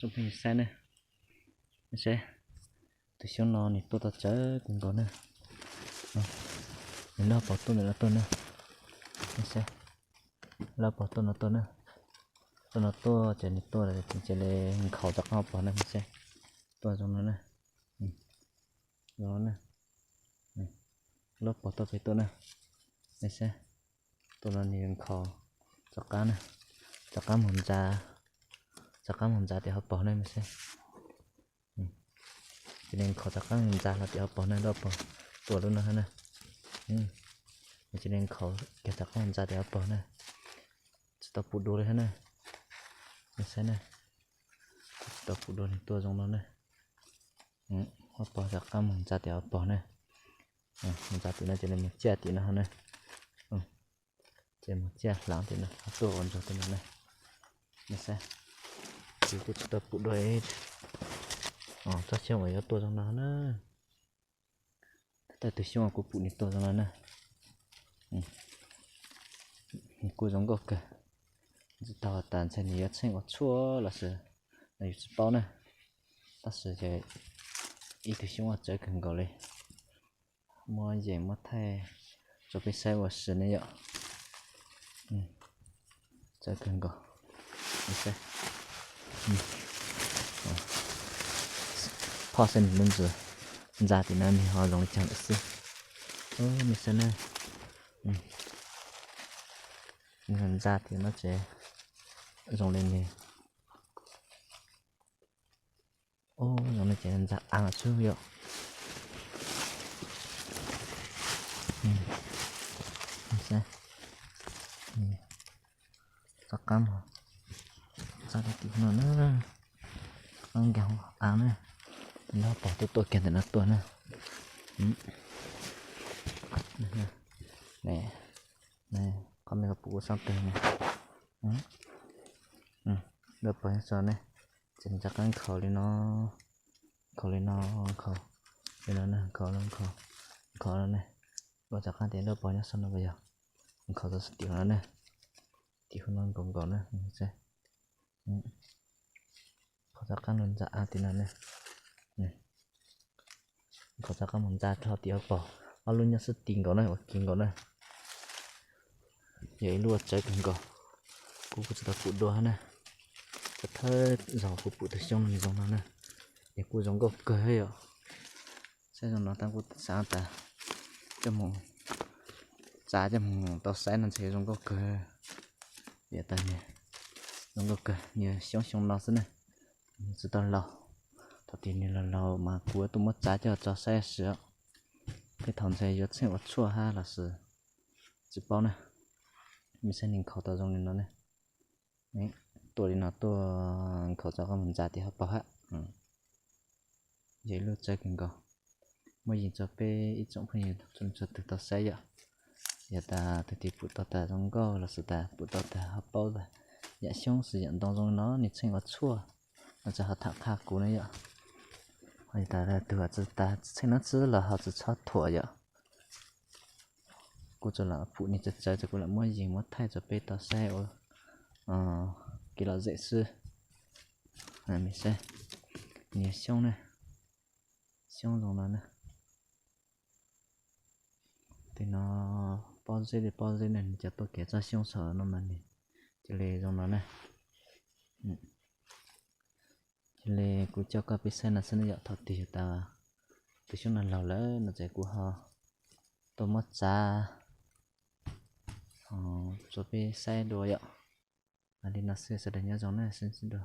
Saib ne, saib, tus xyoob no nws tuaj tau tsawv kawg nkaus na. Nws lawb pog tuaj ntawm no tuaj na, saib, lawb pog tuaj no tuaj na, tuaj no tuaj ces nws tuaj ces li nkhaus rov qab pog na, saib, tuaj zoo no na, zoo no na, lawb pog tuaj pem tuaj na, saib, tuaj no nws nkhaus rov qab na, rov qab mus ntxa, rov qab mus ntxa tim hauv pog na, saib. Cia li nkhaus rov qab mus ntxa hlo tim hauv pog na, lawb pog tuaj lub no na. Cia li nkhaus kiag rov qab mus ntxa tim hauv pog na. Tsis tau pum dua li thiab na. Nej saib na, tsis tau pum dua li, tuaj zoo no na. Hauv pog rov qab mus ntxa tim hauv pog na. Mus ntxa tim no ces li mus ciaj tim no na. Ces mus ciaj hlav tim no, tuaj ua ntsuag tim no na. Nej saib, kuv kuj tsis tau pum dua tsob xyoob uas yuav tuaj zoo no na. Tab sis tus xyoob uas kuv pum nws tuaj zoo no na, nws kuj zoo nkauj kawg. Tsis tau tas ntshai nws yuav tsheej ua tshuaj los sis, yus tsis paub na. Tab sis ces ib tug xyoob uas txawv kawg nkaus li, muab yees muab thaij rau peb saib ua si ne yom. Txawv kawg nkaus. Phoj saib nws lub ntxa, ntxa tim no nws ho zoo li cas lawm xwb. Nej saib na, ntxa tim no ces zoo li nws, zoo li ces ntxa av xwb yom. Saib, rov qab mus ntxa tim no na, rov qab nkag av na. Lawb pog tuaj tuaj kiag ntawm no tuaj na. Qhov me pum kuv xab teg ne. Lawb pog nyob so ne, ces rov qab nkhaus li no, nkhaus li no, nkhaus li no, nkhaus li no, nkhaus li no ne. Ua rov qab tias lawb pog nyob so no puas yog? Nkhaus txog tim no ne, tim hauv no nkaus nkaus na. Nkhaus rov qab mus ntxa av tim no ne. Nkhaus rov qab mus ntxa rau tim hauv pog, ob lub nyob sab tid nkaus na, ua ke nkaus na. Yog ib lub uas txawv kawg nkaus, kuv kuj tsis tau pum dua na. Thawj zaug kuv pum tus xyoob no zoo no na, es kuj zoo nkauj kawg yom. Saib zoo no tab kuj xav tas coj mus txav coj mus tau saib no ntshe zoo nkauj kawg. Vim tas zoo nkauj kawg, nws xyoob xyoo no xwb ne, nws tsis tau laus. Thaum twg nws laus laus mas kuv tuaj muab txav coj tso saib sim. Tej thaum ntshe yuav tsheej ua tshuaj hab los sis tsis paub na. Nej saib nws nkhaus tau zoo li no ne. Tuaj li no tuaj nkhaus rov qab mus ntxa tim hauv paug hab. Yog ib lub txawv kawg nkaus. Muab yees rau peb ib tsoom phooj ywg txhua leej txhua tug tau saib yom. Yog tas tug twg pum tau tas zoo nkauj los sis tas pum tau tas ho paub tas yam xyoob sis yam ntoo zoo li no nws tsheej ua tshuaj no ces ho tham qha kuv na yom. Ho yog tas tug tsis tas tsheej no xwb los ho tsis txhob thuam yom. Kuv tsuas lam pum nws txawv txawv ces kuv lam muab yees muab thaij rau peb tau saib ua kev lom zem xwb. Mej saib, nws yog xyoob na, xyoob zoo no na. Tej no pob zeb li pob zeb na, nws cov tuaj kev txoj xyoob saum no mas nws cia li zoo no na. Cia li kuv coj koj peb saib no xwb na yom, thaum twg yog tas tus xyoob no laug lawm no ces kuv ho tuaj muab txav rau peb saib dua yom. Li no xwb, sawv daws nyob zoo na, sib ntsib dua.